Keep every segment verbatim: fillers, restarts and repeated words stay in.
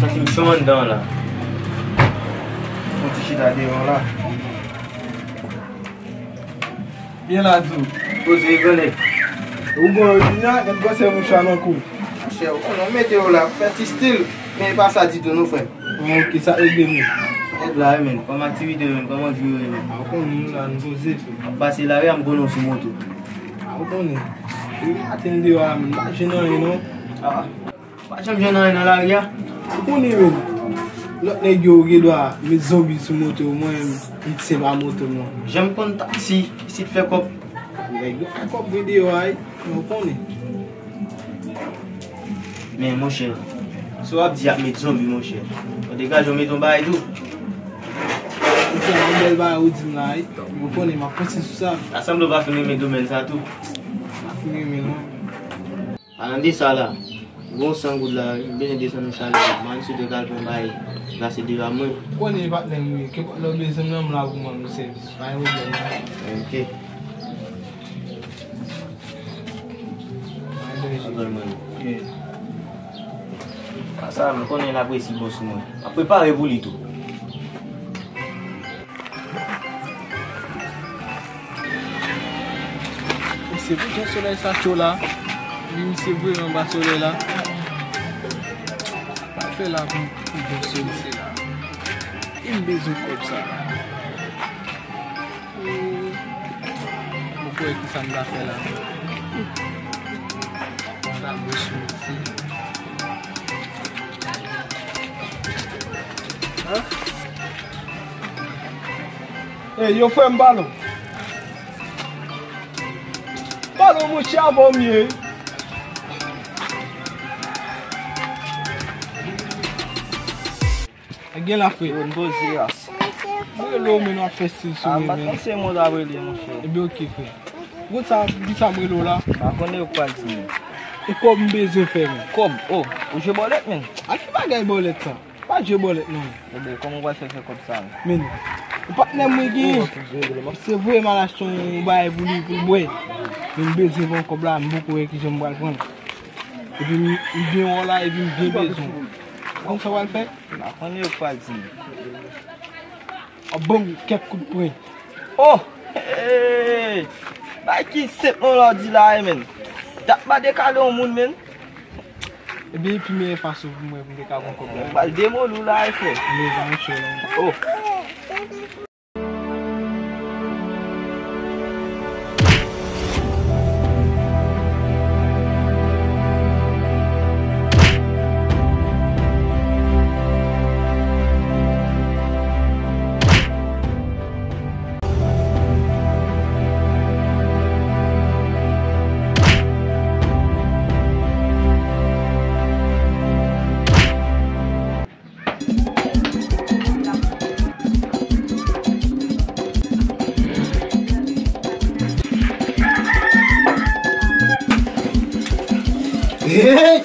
Ti mouchon anndan la. Fon ti chita devan la. Byen la, di w. Poze, grande. Ou bon, Junior, gen gwosè mouchwa nan kou. Monchè, ou konnen, ou mete yo la pou fè ti stil, men e pa sa ditou, non, frè. Bon, ok, sa regle, men. Nèg la, wi, men. Kòman aktivite, men? Kòman jou yo ye, men? A, ou konnen, nou la, nou poze, frè. M ap pase la, wi, m konnen w sou moto. A, ou konnen. Wi, maten m deyò a, men. M pa jwenn anyen, non. A. Pa janm jwenn anyen nan lari a. Ou konnen menm. Lòt nèg yo gen dwa met zonbi sou moto, mwen menm, m se pa moto m non. Jan m konn taksi, isit fè kòb. Nèg yo fè kòb vre deyò a, wi. Ou konnen. Men, monchè, sa w ap di ap met zonbi, monchè. Ou degaje w met yon bagay tou. Ou fè yon bèl bagay ou di m la, wi. Ou konnen, m ap panse sou sa. Sa sanble w pa fin renmen domèn sa tou. M pa fin renmen non. Palan de sa la, gon san goud la, m bezwen desann yon chalè, m ann sou de kal pou yon bagay glase devan mwen. Konnen patnè m wi, kenpòt lè w bezwen m nan, m la pou m rann ou sèvis, pa gen pwoblèm non. Ok. Anpil mwen. Ok. Sa, m konnen l ap resi bon sou mwen. M ap prepare pou li tou. Mesye, pou jan solèy sa cho la. Wi, misye vre anba solèy la. Pa fè la pou, pou jan solèy la. E m bezwen kòb sa. Mwen kwè ki sa m ta fè la. Sa gwo sou mesi. Ey, yo frè m, pale w. Pale w, monchè, avè w m ye. Gen la, frè. Yo, n poze, yas. Mwen rele w, men w ap fè stil sou mwen, men. A, m pa t panse mwen ta rele, monchè. Ebyen, ok, frè. Bon, sa, di sa mwen rele w la. M pa konnen yo pral di, men. E kòb m bezwen fè, men. Kòb? Oh, ou jwe bòlèt, men. A ki bagay bòlèt sa? Pa jwe bòlèt, non. Ebyen, kòman w pral fè fè kòb sa, men? Men, yon patnè mwen genyen. Se vre, m al achte yon bagay pou li, pou l bwè. Men m bezwen pran kòb la, m poko wè kijan m pral pran l. Epi m, m byen wè w la, epi m byen bezwen w. Ou konn sa w pral fè? M pa konnen yo k pral di m. W ap ban m kèk kout pwen. Oh! Hey! Bay ki senp non lè w di la, wi, men. Dat pa dekale yon moun, men. Ebyen, epi meyè fason pou mwen, pou m te ka pran kòb la. M pral demoli w la, wi, frè. Men, pa yon chè, non. Oh! Hey!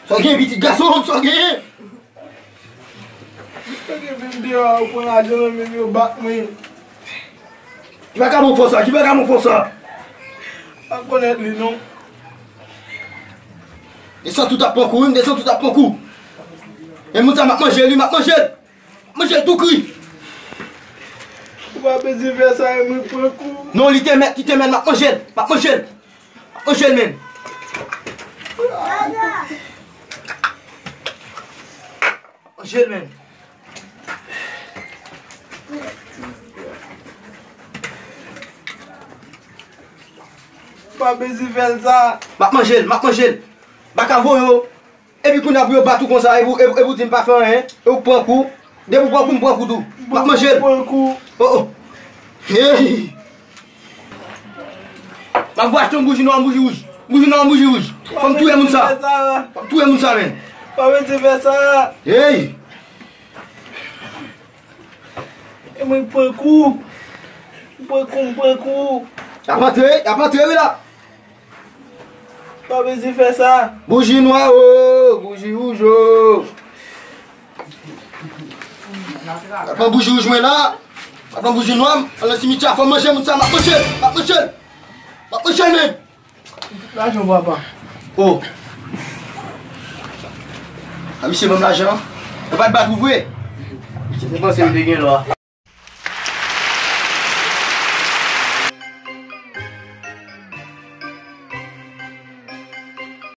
Sa w gen, pitit gason, sa w gen? Mwen te vin deyò a, ou pran lajan nan men m, yo bat mwen. Ki vagabon fò sa? Ki vagabon fò sa? Pa konèt li, non. Desann tout ap pran kou, wi, desann tout ap pran kou. E moun sa, m ap manje li, m ap manje l. M ap manje l tou kri. Ou pa bezwen fè sa, e mwen pran kou. Non, li te mèt, li te mèt, m ap manje l, m ap manje l. Anjèl, men. Anjèl, men. Pa bezwen fè l sa. M ap manje l, m ap manje l. M pa ka voye w. Epi kounye a pou yo bat ou konsa, epi, epi, epi ou di m pa fè anyen, e ou pran kou. Depi ou pran kou, m pran kou tou. M ap manje l. Pran kou. Oh, oh. Hey! M ap voye achte yon bouji nwa, yon bouji wouj. Bouji nwa, yon bouji wouj. Fò m touye moun sa. Fò m touye moun sa, men. Pa mete fè sa. Hey! E mwen pran kou. M pran kou, m pran kou. Y ap antre, y ap antre, wi la. Pa bezwen fè sa. Bouji nwa, o, bouji wouj, o. Pa pran bouji wouj mwen la. Pa pran bouji nwa. Al nan simityè, fò m manje moun sa, m ap manje l, m ap manje l. M ap manje l menm. Lajan papa. Oh. A misye ban m lajan. Yo pa t bat ou vre? Misye te panse m te gen lwa.